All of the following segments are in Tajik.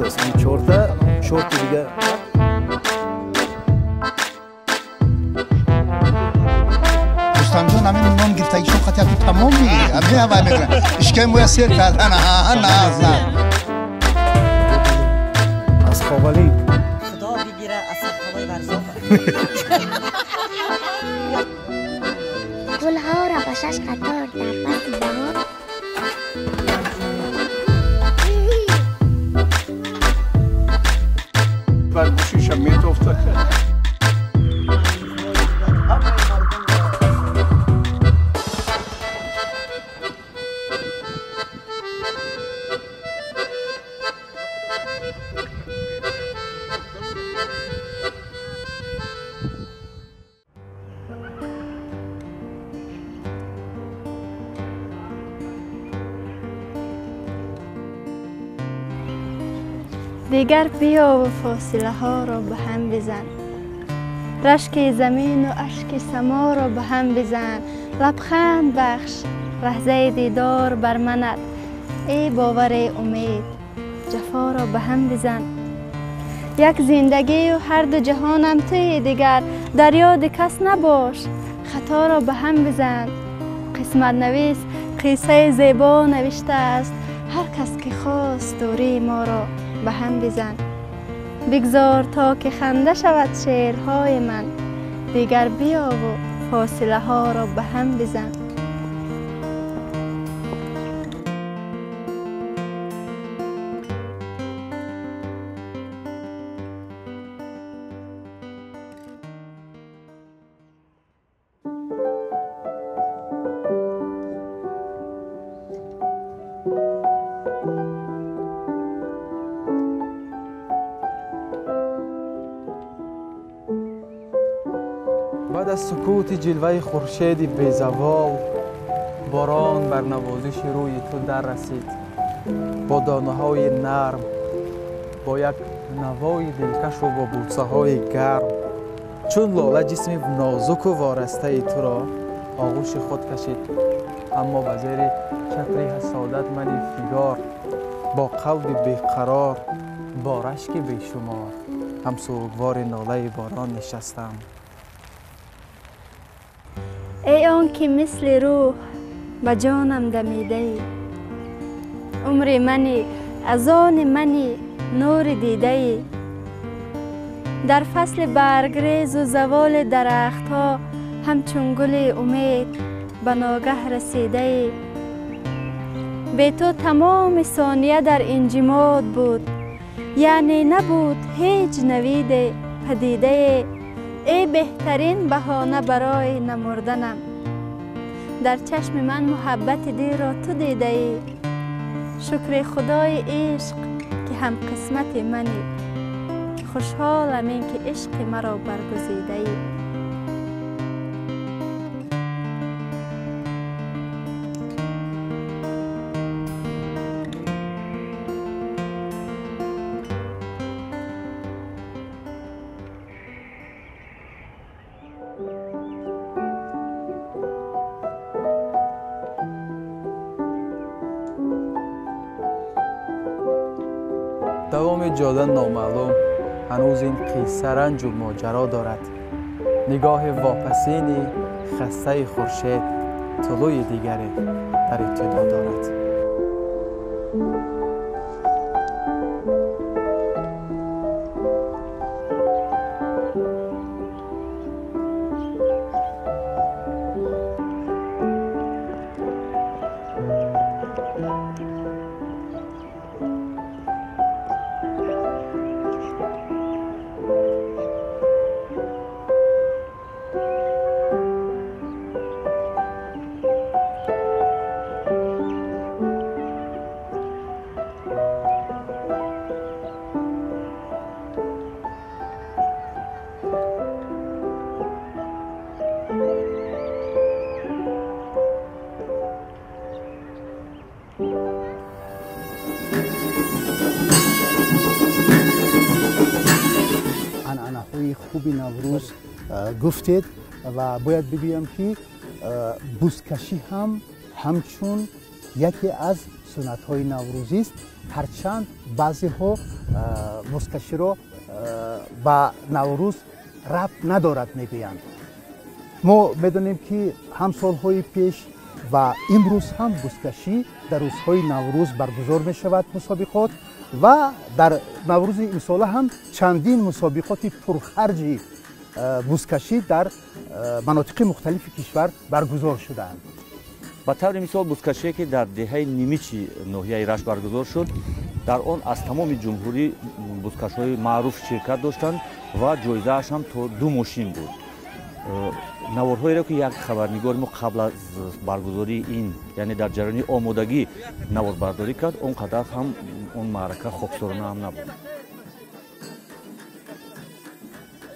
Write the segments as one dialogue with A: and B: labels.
A: аст. Ин чорта, чорта дига.
B: Рустамҷон, ҳамин нон гирифтагишон қатъи ту тамоми ҳамин ҳава мекунад. Ишкаи моя сер кардан, на, на.
A: Аз Ховалинг.
C: Худо бигира аз садқаҳои Варзоб.
D: Гулҳоро ба шаш қатор дар фасли баҳор.
E: Бар гӯшиша метофта.
F: دیگر بیا و فاصله ها را به هم بزن، رشک زمین و اشک سما را به هم بزن. لبخند بخش لحظه دیدار بر منت، ای باور امید جفا را به هم بزن. یک زندگی و هر دو جهانم توی، دیگر در یاد کس نباش خطا را به هم بزن. قسمت نویس قصه زیبا نوشته است، هر کس که خواست دوری ما را به هم بزن. بگذار تا که خنده شود شعرهای من، دیگر بیا و فاصله ها را به هم بزن.
G: بعد از سکوت جلوه خورشید بی‌زوال، باران بر نوازش روی تو در رسید. با دانه‌های نرم، با یک نوای دلکش و با بوسه‌های گرم، چون لاله جسم نازک و وارسته تو را آغوش خود کشید. اما به زیر چتر حسادت من فگار، با قلب بیقرار، با رشک بیشمار، هم سوگوار ناله باران نشستم.
F: ای آن که مثل روح به جانم دمیده ای، عمر منی از آن منی نور دیده ای. در فصل برگریز و زوال درختها، همچون گل امید به ناگه رسیده ای. به تو تمام ثانیه در انجماد بود، یعنی نبود هیچ نوید پدیده. ای بهترین بهانه برای نمردنم، در چشم من محبت دیر را تو دیده ای. شکر خدای عشق که هم قسمت منی، خوشحالم این که عشق مرا برگزیده ای.
G: دوام جاده نامعلوم، هنوز این قصه رنج و ماجرا دارد. نگاه واپسین خسته خورشید طلوع دیگری در ابتدا دارد.
B: анъанаҳои хуби Наврӯз гуфтед ва бояд бигӯям, ки бузкашӣ ҳам ҳамчун яке аз суннатҳои наврӯзист. Ҳарчанд баъзеҳо бузкаширо ба Наврӯз рабт надорад мегӯянд. Мо медонем, ки ҳам солҳои пеш ва имрӯз ҳам бузкашӣ дар рӯзҳои Наврӯз баргузор мешавад мусобиқот, ва дар Наврӯзи имсола ҳам чандин мусобиқоти пурхарҷи бузкашӣ дар манотиқи мухталифи кишвар баргузор шудаанд.
H: Ба таври мисол, бузкашие ки дар деҳаи Нимичи ноҳияи Рашт баргузор шуд, дар он аз тамоми ҷумҳурӣ бузкашҳои маъруф ширкат доштанд ва ҷоизааш ҳам то 2 мошин буд. Наворҳоеро ки як хабарнигори мо қабл аз баргузории ин, яъне дар ҷараёни омодагӣ наворбардорӣ кард, он қадар ҳам он маърака хоксорона ҳам набуд.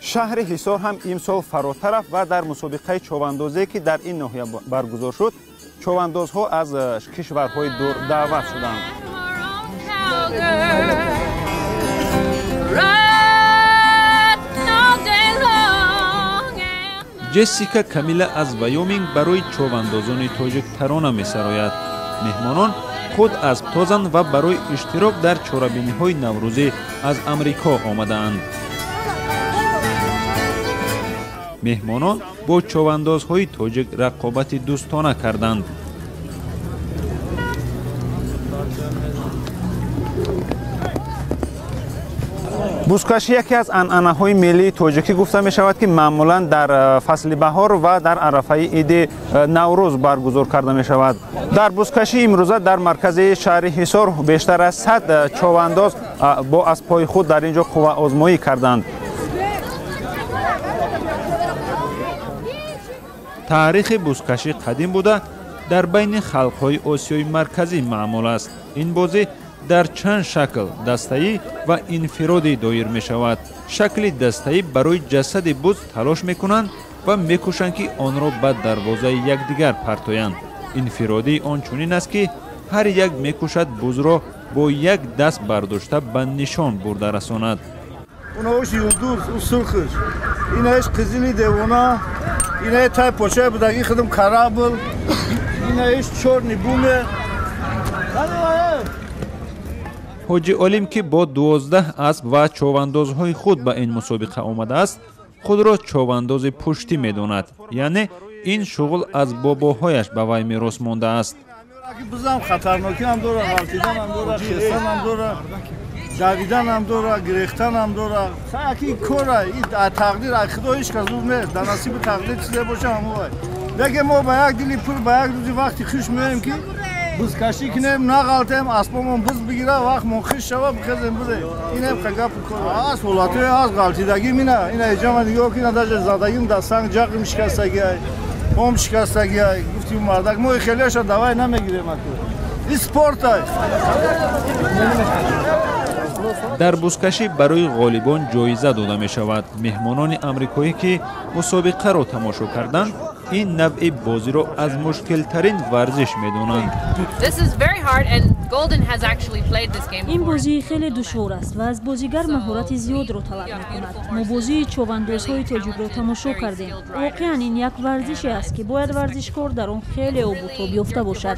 I: Шаҳри Ҳисор ҳам имсол фаротар рафт ва дар мусобиқаи човандозе ки дар ин ноҳия баргузор шуд, човандозҳо аз кишварҳои дур даъват шуданд.
J: Ҷессика Камила аз Вайоминг барои човандозони тоҷик тарона месарояд. Меҳмонон худ асбтозанд ва барои иштирок дар чорабиниҳои наврӯзӣ аз Амрико омадаанд. Меҳмонон бо човандозҳои тоҷик рақобати дӯстона карданд.
I: Бузкашӣ яке аз анъанаҳои миллии тоҷикӣ гуфта мешавад, ки маъмулан дар фасли баҳор ва дар арафаи иди Наврӯз баргузор карда мешавад. Дар бузкашӣ имрӯза дар маркази шаҳри Ҳисор бештар аз 100 човандоз бо аспҳои худ дар ин ҷо қувваозмоӣ карданд.
J: Таърихи бузкашӣ қадим буда, дар байни халқҳои Осиёи Марказӣ маъмул аст. Ин бозӣ дар чанд шакл дастаӣ ва инфиродӣ доир мешавад. Шакли дастаӣ барои ҷасади буз талош мекунанд ва мекӯшанд, ки онро ба дарвозаи якдигар партоянд. Инфиродии он чунин аст, ки ҳар як мекӯшад бузро бо як даст бардошта ба нишон бурда расонад. Ҳоҷи Олим, ки бо 12 асп ва човандозҳои худ ба ин мусобиқа омадааст, худро човандози пуштӣ медонад. Яъне ин шуғл аз бобоҳояш ба вай мерос мондааст.
E: Бузам хатарнокиам дора, ғалтиданам дора, хестанам дора, давиданам дора, гирехтанам дора. Яки кора, тақдир ай худо ҳеҷ кас дур нест. Дар насиби тақдир чизе боша ҳамовай. Лекин мо ба як дили пур, ба як рӯзи вақти хуш меоем, ки бузкашӣ кунем, нағалтем, аспомон буз бигира, вақтмон хиш шава, бихезем бузем. Инем гапи кор аст. Ҳолатҳое ҳаст, ғалтидагӣ мина, ина иҷома нигоҳ кина, даже задагим дар санг ҷақим шикастагиай, пом шикастагиай. Гуфтим мардак, мо хелеша давай намегирем аку. Ин спортай.
J: Дар бузкашӣ барои ғолибон ҷоиза дода мешавад. Меҳмонони амрикоӣ, ки мусобиқаро тамошо карданд, ин навъи бозиро аз мушкилтарин варзиш медонанд.
K: Ин бозӣ хеле душвор аст ва аз бозигар маҳорати зиёдро талаб мекунад. Мо бозии човандозҳои тоҷикро тамошо кардем. Воқеан ин як варзише аст, ки бояд варзишкор дар он хеле обутоб ёфта бошад.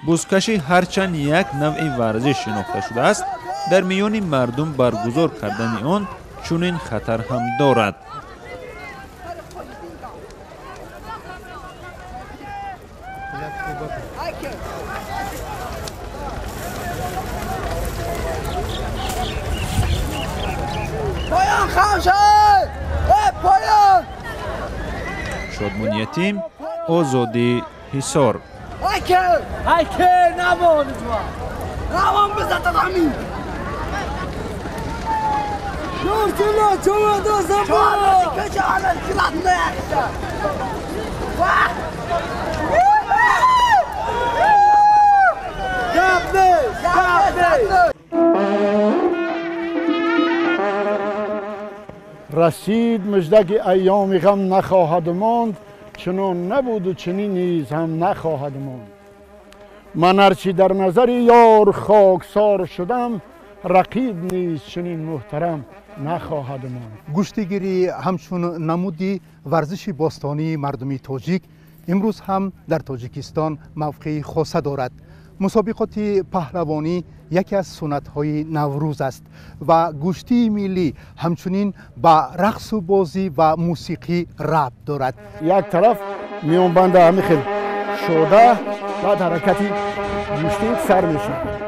J: Бузкашӣ ҳарчанд як навъи варзиш шинохта шудааст, дар миёни мардум баргузор кардани он чунин хатар ҳам дорад. Шодмон Ятим, Озодӣ, Ҳисор.
E: Расид мужда, ки айёми ғам нахоҳад монд, чунон набуду чунин низ ҳам нахоҳад монд. Ман ҳарчи дар назари ёр хоксор шудам,
L: Рақиб низ чунин муҳтарам нахоҳад монд.
B: Гӯштигирӣ ҳамчун намуди варзиши бостонии мардуми тоҷик имрӯз ҳам дар Тоҷикистон мавқеи хоса дорад. Мусобиқоти паҳлавонӣ яке аз суннатҳои Наврӯз аст ва гӯштии миллӣ ҳамчунин ба рақсу бозӣ ва мусиқӣ рабт дорад.
L: Як тараф миёнбанда ҳамин хел шода, баъд ҳаракати гӯштӣ сар мешавад.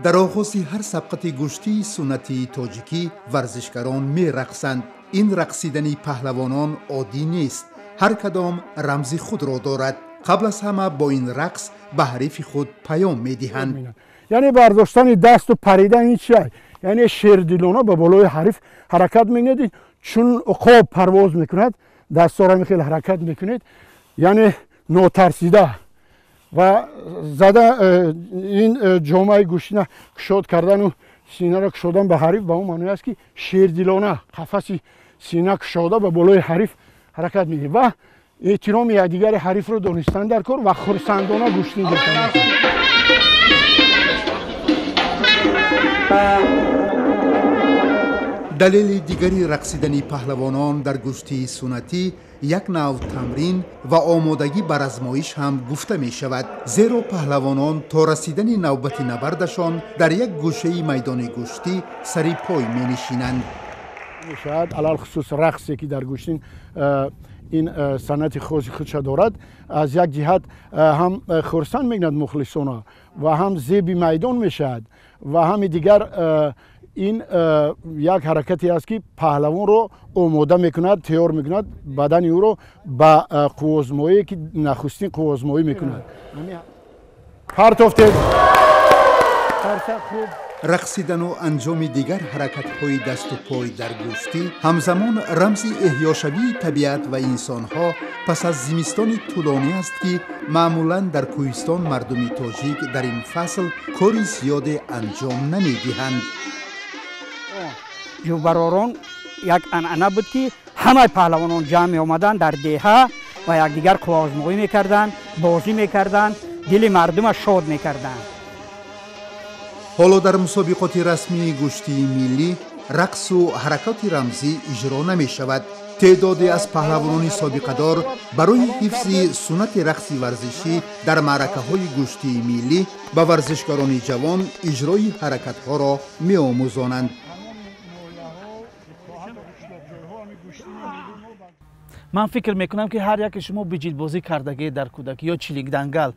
B: Дар оғози ҳар сабқати гӯштии суннатии тоҷикӣ варзишгарон мерақсанд. Ин рақсидани паҳлавонон оддӣ нест, ҳар кадом рамзи худро дорад. Қабл аз ҳама бо ин рақс ба ҳарифи худ паём медиҳанд.
L: Яъне бардоштани дасту паридан ин чи? Яъне шердилона ба болои ҳариф ҳаракат мекунед, чун уқоб парвоз мекунад, дастора хеле ҳаракат мекунед, яъне нотарсида ва зада ин ҷомаи гӯштина кушод кардану синаро кушодан ба ҳариф ба он маъное аст, ки шердилона қафаси сина кушода ба болои ҳариф ҳаракат мекунед ва эҳтироми якдигари ҳарифро донистан дар кор ва хурсандона гӯштин гирифтан.
B: Далели дигари рақсидани паҳлавонон дар гӯштии суннатӣ як нав тамрин ва омодагӣ ба размоиш ҳам гуфта мешавад, зеро паҳлавонон то расидани навбати набардашон дар як гӯшаи майдони гӯштӣ сари пой менишинанд.
L: Мешавад алалхусус рақсе ки дар гӯштин ин санъати хоси худша дорад, аз як ҷиҳат ҳам хурсанд мекунад мухлисона ва ҳам зеби майдон мешавад ва ҳами дигар ин як ҳаракате аст, ки паҳлавонро омода мекунад, тайёр мекунад бадани ӯро ба қуввозмоие, ки нахустин қуввозмоӣ мекунад. Партофтед.
B: Рақсидану анҷоми дигар ҳаракатҳои дасту пой дар гӯштӣ ҳамзамон рамзи эҳёшавии табиат ва инсонҳо пас аз зимистони тӯлонӣ аст, ки маъмулан дар кӯҳистон мардуми тоҷик дар ин фасл кори зиёде анҷом намедиҳанд.
M: Ҷӯбаророн як анъана буд, ки ҳамаи паҳлавонон ҷамъ меомаданд дар деҳа ва якдигар қувваозмоӣ мекарданд, бозӣ мекарданд, дили мардума шод мекарданд.
B: Ҳоло дар мусобиқоти расмии гӯштии миллӣ рақсу ҳаракати рамзӣ иҷро намешавад. Теъдоде аз паҳлавонони собиқадор барои ҳифзи суннати рақси варзишӣ дар маъракаҳои гӯштии миллӣ ба варзишгарони ҷавон иҷрои ҳаракатҳоро меомӯзонанд.
N: Ман фикр мекунам, ки ҳар яке шумо биҷилбозӣ кардагӣ дар кӯдакӣ ё чиликдангал,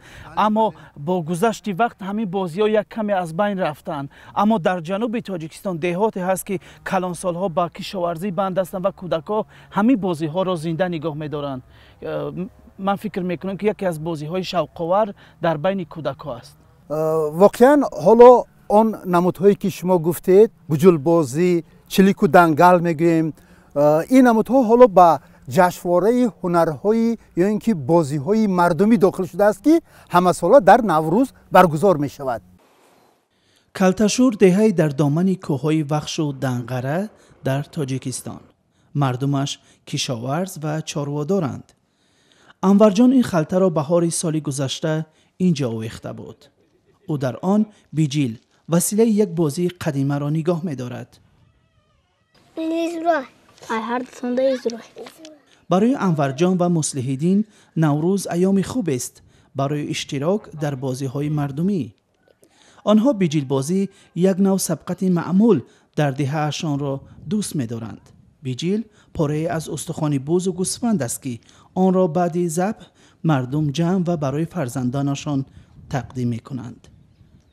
N: аммо бо гузашти вақт ҳамин бозиҳо як каме аз байн рафтанд. Аммо дар ҷануби Тоҷикистон деҳоте ҳаст, ки калонсолҳо ба кишоварзӣ банд ҳастанд ва кӯдакҳо ҳамин бозиҳоро зинда нигоҳ медоранд. Ман фикр мекунам, ки яке аз бозиҳои шавқовар дар байни кӯдакҳо аст.
B: Воқеан ҳоло он намудҳое ки шумо гуфтед, буҷулбозӣ, чилику дангал мегӯем, ин намудҳо ҳоло ба ҷашнвораи ҳунарҳои ё ин ки бозиҳои мардумӣ дохил шудааст, ки ҳамасола дар Наврӯз баргузор мешавад.
N: Калташур деҳае дар домани кӯҳҳои Вахшу Данғара дар Тоҷикистон. Мардумаш кишоварз ва чорводоранд. Анварҷон ин халтаро баҳори соли гузашта ин ҷо овехта буд. Ӯ дар он биҷил, василаи як бозии қадимаро нигоҳ медорад. Барои Анварҷон ва Муслиҳиддин Наврӯз айёми хубест барои иштирок дар бозиҳои мардумӣ. Онҳо биҷилбозӣ як нав сабқати маъмул дар деҳаашонро дӯст медоранд. Биҷил порае аз устухони бузу гӯсфанд аст, ки онро баъди забҳ мардум ҷамъ ва барои фарзандонашон тақдим мекунанд.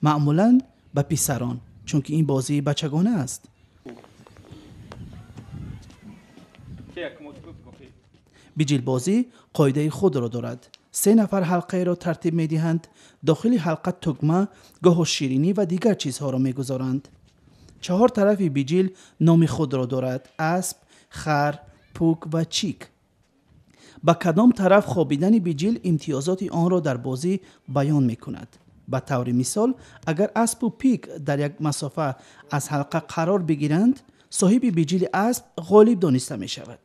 N: Маъмулан ба писарон, чунки ин бозии бачагона аст. Биҷилбозӣ қоидаи худро дорад. Се нафар ҳалқаеро тартиб медиҳанд, дохили ҳалқа тугма, гоҳу ширинӣ ва дигар чизҳоро мегузоранд. Чаҳор тарафи биҷил номи худро дорад: асп, хар, пук ва чик. Ба кадом тараф хобидани биҷил имтиёзоти онро дар бозӣ баён мекунад. Ба таври мисол, агар аспу пик дар як масофа аз ҳалқа қарор бигиранд, соҳиби биҷили асп ғолиб дониста мешавад.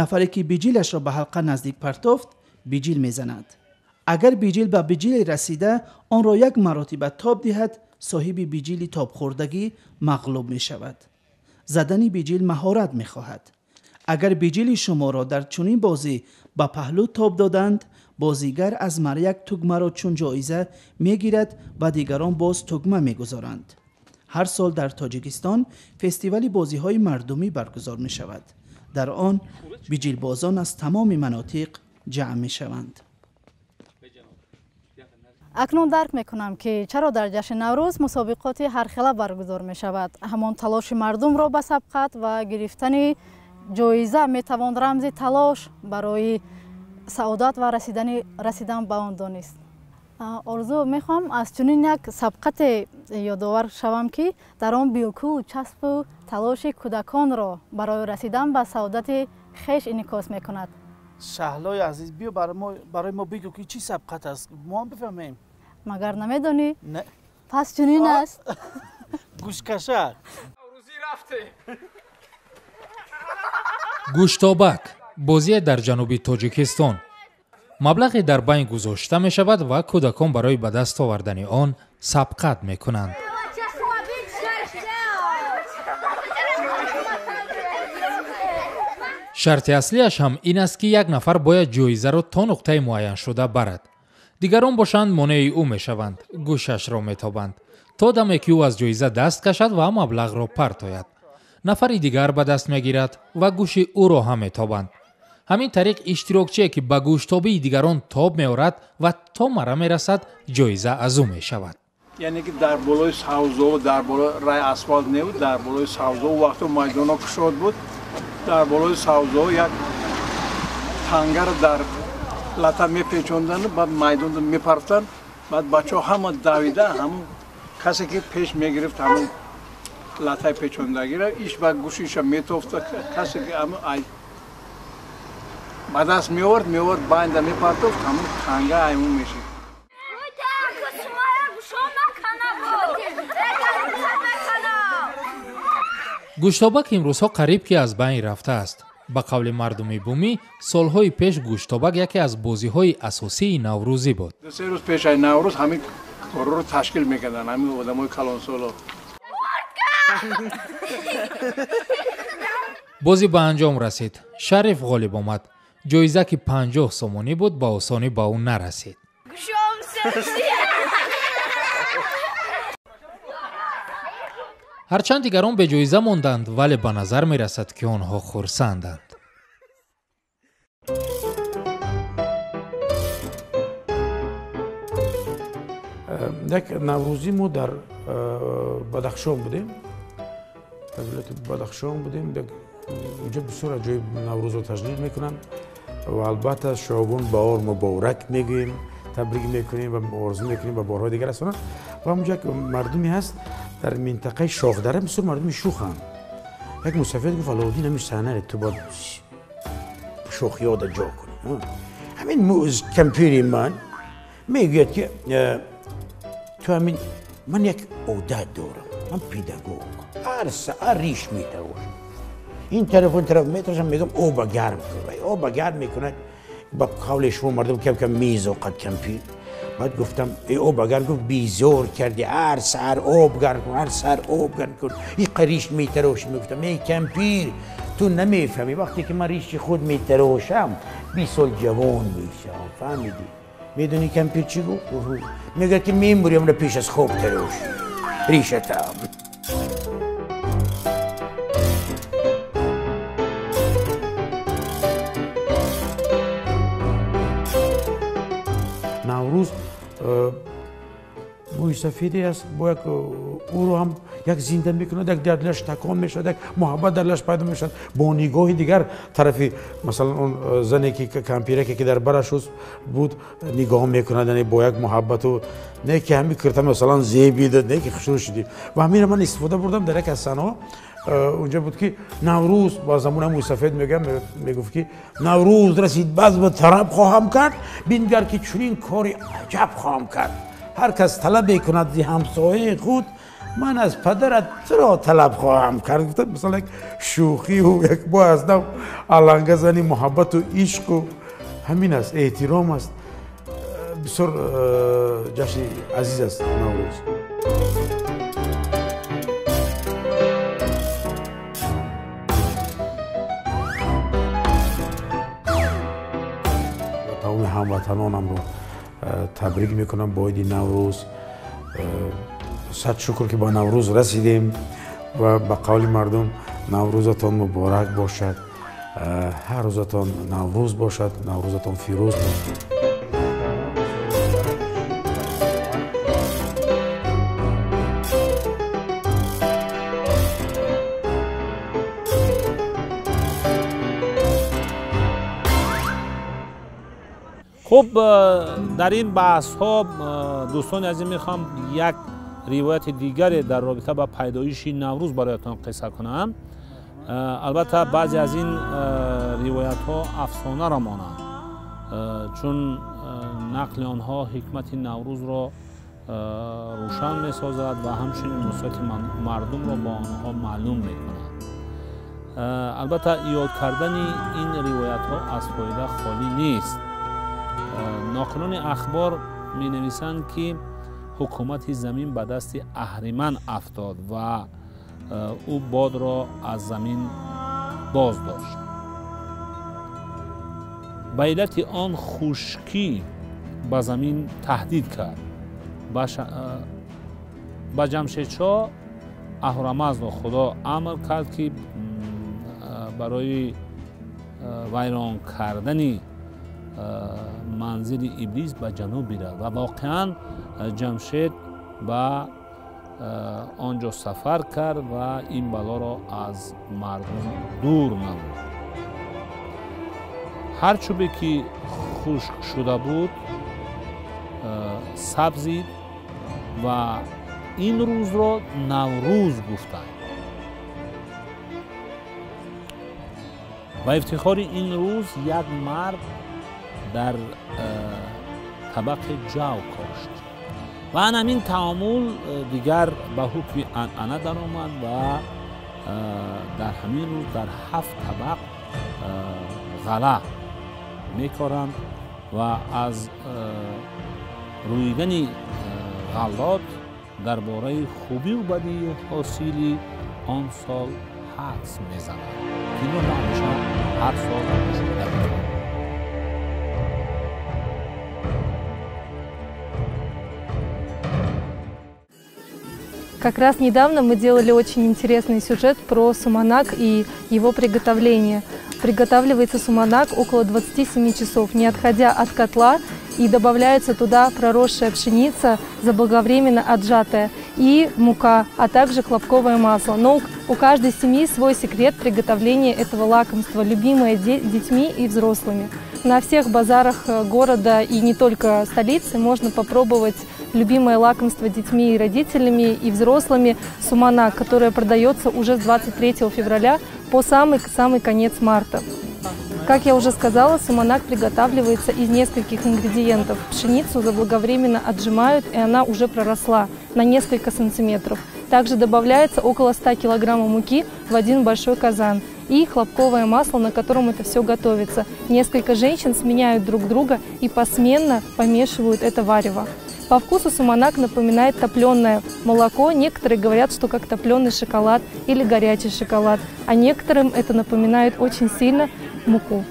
N: Нафаре ки биҷилашро ба ҳалқа наздик партофт, биҷил мезанад. Агар биҷил ба биҷиле расида, онро як маротиба тоб диҳад, Соҳиби биҷили тобхӯрдагӣ мағлуб мешавад. Задани биҷил маҳорат мехоҳад. Агар биҷили шуморо дар чунин бозӣ ба паҳлӯ тоб доданд, бозигар аз маряк тугмаро чун ҷоиза мегирад ва дигарон боз тугма мегузоранд. Ҳар сол дар Тоҷикистон фестивали бозиҳои мардумӣ баргузор мешавад. Дар он биҷилбозон аз тамоми манотиқ ҷамъ мешаванд.
O: Акнун дарк мекунам, ки чаро дар ҷашни Наврӯз мусобиқоти ҳархела баргузор мешавад. Ҳамон талоши мардумро ба сабқат ва гирифтани ҷоиза метавон рамзи талош барои саодат ва расидан ба он донист. Орзу мехоҳам аз чунин як сабқате ёдовар шавам, ки дар он билкул часпу талоши кӯдаконро барои расидан ба саодати хеш инъикос мекунад.
N: Шаҳлои азиз, биё барои мо бигӯ, ки чӣ сабқат аст, мо ҳам бифаҳмем.
O: Магар намедонӣ? Пас чунин аст.
N: Гӯшкаша.
P: Гӯштобак бозие дар ҷануби Тоҷикистон. Маблағе дар байн гузошта мешавад ва кӯдакон барои ба даст овардани он сабқат мекунанд. Шарти аслиаш ҳам ин аст, ки як нафар бояд ҷоизаро то нуқтаи муайяншуда барад. Дигарон бошанд, монеи ӯ мешаванд, гӯшашро метобанд, то даме ки ӯ аз ҷоиза даст кашад ва маблағро партояд. Нафари дигар ба даст мегирад ва гӯши ӯро ҳам метобанд. Ҳамин тариқ иштирокчие, ки ба гӯштобии дигарон тоб меорад ва то мара мерасад, ҷоиза аз ӯ мешавад.
E: Яъне ки дар болои савзо, дар болои рай асфалт небуд, дар болои савзо вақту майдонҳо кушод буд, дар болои савзо як тангаро дар лата мепечонданд, баъд майдонро мепарфтанд, баъд бачаҳо ҳама давида, ҳамун касе ки пеш мегирифт ҳамун латаи печондагиро иш ба гӯшиша метофта, касе ки ҳамун ба даст меовард, байнда мепартофт, ҳамун танга аймун мешид.
P: Гӯштобак имрӯзҳо қариб ки аз байн рафтааст. Ба қавли мардуми бумӣ, солҳои пеш гӯштобак яке аз бозиҳои асосии наврӯзӣ буд.
E: 2-3 рӯз пеш аз Наврӯз ҳамин корҳоро ташкил мекарданд, ҳамин одамои калонсоло.
P: Бозӣ ба анҷом расид. Шариф ғолиб омад. Ҷоиза, ки 50 сомонӣ буд, ба осонӣ ба ӯ нарасид. Ҳарчанд дигарон беҷоиза монданд, вале ба назар мерасад, ки онҳо хурсанданд.
Q: Як наврӯзӣ мо дар Бадахшон будем, дар вилояти Бадахшон будем. Унҷо бисёр аҷоиб наврӯзро таҷлил мекунанд ва албатта шогун баҳор муборак мегӯем, табрик мекунем ва орзу мекунем ба борҳои дигар расонанд. Ва ҳамунҷо як мардуме ҳаст дар минтақаи Шохдара, бисёр мардуми шуханд. Як мусафир гуфт: Алоуддин, ҳамин саҳнаро ту бояд шӯхиёда ҷо кунӣ. Ҳамин кампири ман мегӯяд, ки ту ҳамин, ман як одат дорам, ман педагог, ҳар саҳар риш метарошам, ин тараф он тараф метарошам, мегӯям оба гарм кун, оба гарм мекунад. Ба қавли шумо мардум кам кам мезоқад кампир. Баъд гуфтам об гарм гуфт безор кардӣ, ҳар саҳар об гарм кун, ҳар саҳар об гарм кун, ин риш метарошӣ. Мегуфтам эй кампир, ту намефаҳмӣ, вақте ки ман риши худ метарошам 20 сол ҷавон мешавам, фаҳмидӣ? Медонӣ кампир чӣ гуфт? Мегӯяд ки мемурӣ, амро пеш аз хоб тарошӣ ришатам. Наврӯз мӯи сафеде аст, бо як ӯро ҳам як зинда мекунад, як дар дилаш такон мешавад, як муҳаббат дар дилаш пайдо мешавад. Бо нигоҳи дигар тарафи, масалан, он зане ки кампираке ки дар бараш буд нигоҳ мекунад, яъне бо як муҳаббату не ки ҳамин кирта масалан зебида, не ки хушрӯ шудӣ. Ва ҳаминро ман истифода бурдам дар як аз саҳнаҳо. Унҷа буд ки Наврӯз ба замони мӯйсафед мегӯям, мегуфт ки Наврӯз расид, базм тараб хоҳам кард, бингар ки чунин кори аҷаб хоҳам кард. Ҳар кас талаб мекунад зи ҳамсояи худ, ман аз падарат туро талаб хоҳам кард. Гуфтам масалан як шӯхию як бо аз нав алангазани муҳаббату ишқу ҳамин аст, эҳтиром аст. Бисёр ҷашни азиз аст Наврӯз. Ҳамватанонамро табрик мекунам бо иди Наврӯз. Сад шукр, ки ба Наврӯз расидем ва ба қавли мардум Наврӯзатон муборак бошад, ҳар рӯзатон Наврӯз бошад, Наврӯзатон фирӯз бошад.
R: Хуб, дар ин баҳсҳо, дӯстони азиз, мехоҳам як ривояти дигаре дар робита ба пайдоиши Наврӯз бароятон қисса кунам. Албатта, баъзе аз ин ривоятҳо афсонаро монанд, чун нақли онҳо ҳикмати Наврӯзро рӯшан месозад ва ҳамчунин нусрати мардумро бо онҳо маълум мекунад. Албатта, ёд кардани ин ривоятҳо аз фоида холӣ нест. Ноқилони ахбор менависанд, ки ҳукумати замин ба дасти Аҳриман афтод ва ӯ бодро аз замин боз дошт. Ба иллати он хушкӣ ба замин таҳдид кард. Ба Ҷамшедшоҳ Аҳурамаздо Худо амр кард, ки барои вайрон кардани манзили Иблис ба ҷануб бирад ва воқеан Ҷамшед ба он ҷо сафар кард ва ин балоро аз мардум дур намуд. Ҳар чӯбе ки хушк шуда буд, сабзид ва ин рӯзро Наврӯз гуфтанд. Ба ифтихори ин рӯз як мард дар табақи ҷав кошт ва ан ҳамин таомул дигар ба ҳукми анъана даромад ва дар ҳамин рӯз дар 7 табақ ғала мекоранд ва аз рӯидани ғаллот дар бораи хубию бадии ҳосили он сол ҳадс мезананд, ки инро мо ҳамеша ҳар сол мушоҳида мекунем.
S: Как раз недавно мы делали очень интересный сюжет про суманак и его приготовление. Приготавливается суманак около 27 часов, не отходя от котла, и добавляется туда проросшая пшеница, заблаговременно отжатая, и мука, а также хлопковое масло. Но у каждой семьи свой секрет приготовления этого лакомства, любимое детьми и взрослыми. На всех базарах города и не только столицы можно попробовать любимое лакомство детьми и родителями, и взрослыми суманак, которое продается уже с 23 февраля по самый-самый конец марта. Как я уже сказала, суманак приготавливается из нескольких ингредиентов. Пшеницу заблаговременно отжимают, и она уже проросла на несколько сантиметров. Также добавляется около 100 килограммов муки в один большой казан и хлопковое масло, на котором это все готовится. Несколько женщин сменяют друг друга и посменно помешивают это варево. По вкусу суманак напоминает топленое молоко. Некоторые говорят, что как топленый шоколад или горячий шоколад. А некоторым это напоминает очень сильно муку.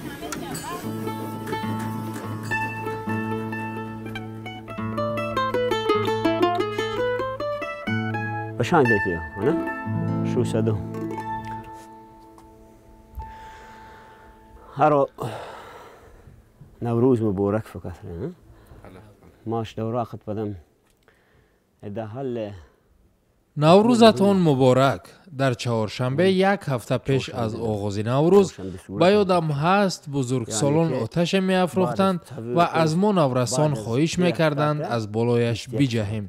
P: Наврӯзатон муборак. Дар чаҳоршанбе, як ҳафта пеш аз оғози Наврӯз, ба ёдам ҳаст, бузургсолон оташе меафрӯхтанд ва аз мо наврасон хоҳиш мекарданд аз болояш биҷаҳем.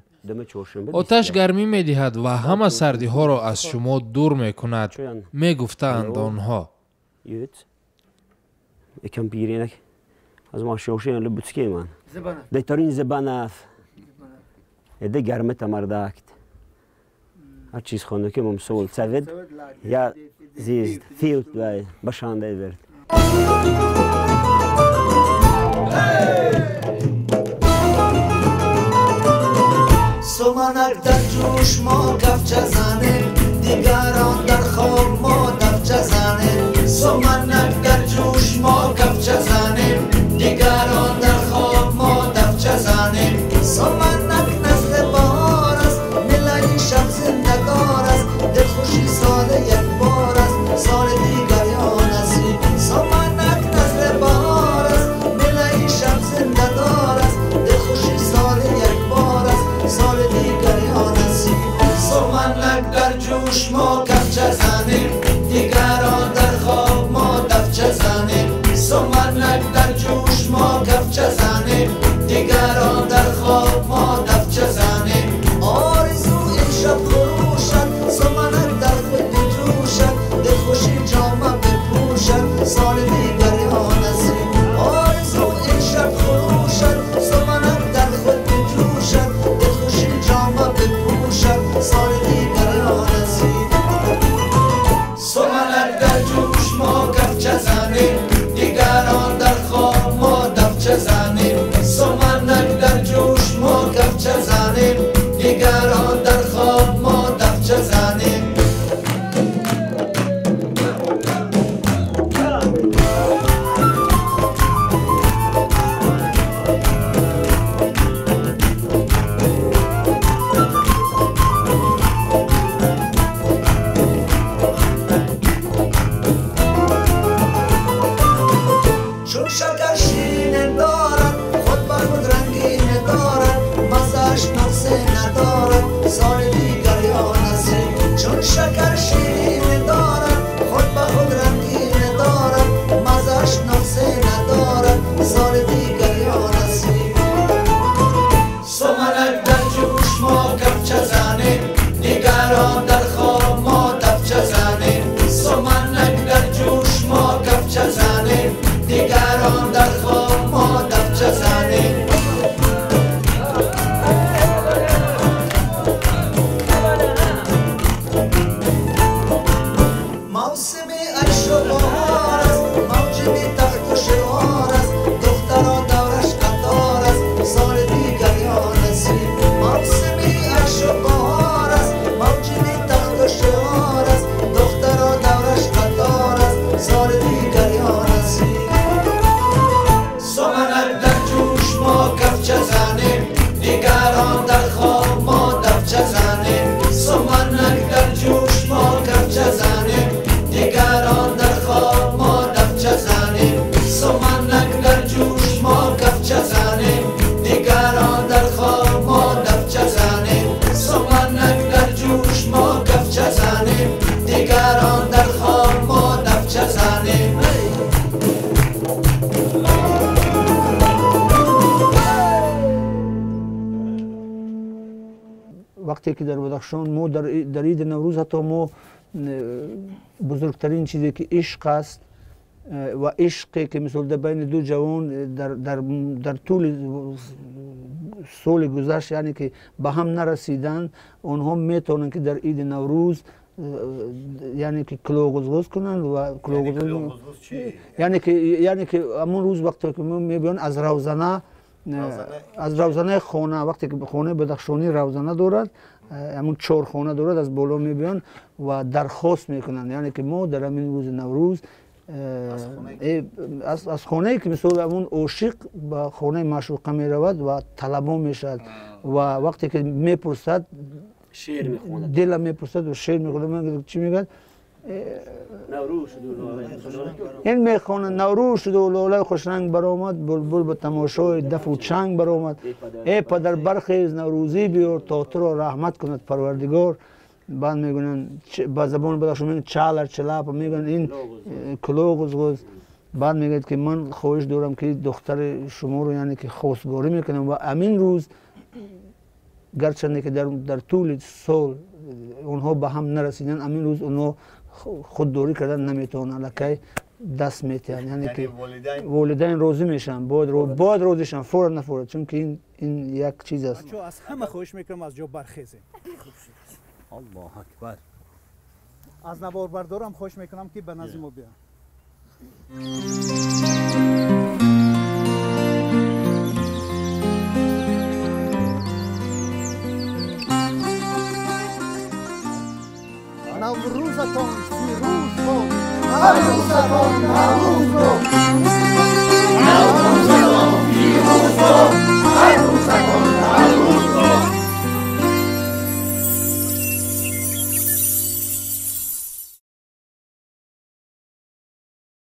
P: Оташ гармӣ медиҳад ва ҳама сардиҳоро аз шумо дур мекунад, мегуфтаанд онҳо.
T: Суманак дар ҷӯш мо кафча занем, дигарон дар хоб мо дафча занем. Суманак дар ҷӯш мо кафча занем, дигарон дар хоб. سمنک نزد بهار است، ملای شب زندگار است، دلخوشی سال یک بار است، سال دیگر یا نصیب. سمنک نزد بهار است، ملای شب زندگار است، دلخوشی سال یک بار است، سال دیگر یا نصیب. سمنک در جوش ما کفچه زنیم، دیگران در خواب ما دفچه زنیم. سمنک در جوش ما کفچه زنیم، دیگران در خواب ما دفچه زنیم. آرزو امشب خروشد، سمنک در خود بجوشد، دلخوشی جامه بپوشد، سال دیگر یا نصیب. آرزو امشب خروشد، سمنک در خود بجوشد، دلخوشی جامه بپوشد، سال دیگر یا نصیب. سمنک در جوش ما کفچه زنیم، دیگران در خواب ما دفچه زنیم. سمنک در جوش ما کفچه زنیم، دیگران در خواب ما دفچه زنیم. چون شکر شیرین دارد، خود به خود رنگین دارد، مزه‌اش نقص ندارد، سال دیگر یا نصیب. چون شکر شیرین دارد، خود به خود رنگین دارد، مزه‌اش نقص ندارد، سال دیگر یا نصیب. سمنک در جوش ما کفچه زنیم، دیگران در خواب ما دفچه زنیم. سمنک در جوش ما کفچه زنیم، دیگران در خواب ما دفچه زنیم. موسم عیش و بهار است، موجب تخت و شعار است، دختران دورش قطار است، سال دیگر یا نصیب. موسم عیش و بهار است، موجب تخت و شعار است، دختران دورش قطار است، سال دیگر یا نصیب. سمنک در جوش ما کفچه زنیم، دیگران در خواب ما دفچه زنیم. سمنک در جوش ما کفچه زنیم، دیگران در خواب ما دفچه زنیم. سمنک در جوش ما کفچه زنیم، دیگران در خواب ما دفچه زنیم. سمنک در جوش ما کفچه زنیم، دیگران در خواب ما دفچه زنیم.
A: وقتی که در بدخشان ما در عید نوروز حتی ما بزرگترین چیزی که عشق است و عشقی که مثل در بین دو جوان در طول سال گذشت، یعنی که به هم نرسیدن، آنها میتونن که در عید نوروز یعنی که کلوغزغز کنن و کلوغزغز یعنی که همون روز وقتی که میبینن از روزنه، از روزنه خانه، وقتی که خانه بدخشانی روزنه دارد، همون 4 خانه دارد، از بالا میبیان و درخواست میکنن، یعنی که ما در همین روز نوروز از خانه که مثل همون عاشق به خانه معشوقه میرود و طلبان میشد و وقتی که میپرسد
U: شعر میخواند،
A: دل میپرسد و شعر میخواند. چی میگه؟ این میخوانه نوروز شد و لاله خوشرنگ برآمد، بلبل به تماشای دف و چنگ برآمد. ای پدر برخیز نوروزی بیار تا تو را رحمت کند پروردگار. بعد میگن با زبان بدخشان میگن چالر چلاپ، میگن این کلوغزغز. بعد میگه که من خواهش دارم که دختر شما رو یعنی که خواستگاری میکنم و امین روز گرچه که در طول سال اونها به هم نرسیدن، امین روز اونها خودداری کردن نمیتونن، لکه دست میتین، یعنی که والدین راضی میشن، باید راضی شن، فورا نه فورا، چون که این یک چیز است.
B: از همه خواهش میکنم از جا برخیزیم.
H: الله اکبر.
B: از نواربردارم خواهش میکنم که به نزد ما بیان.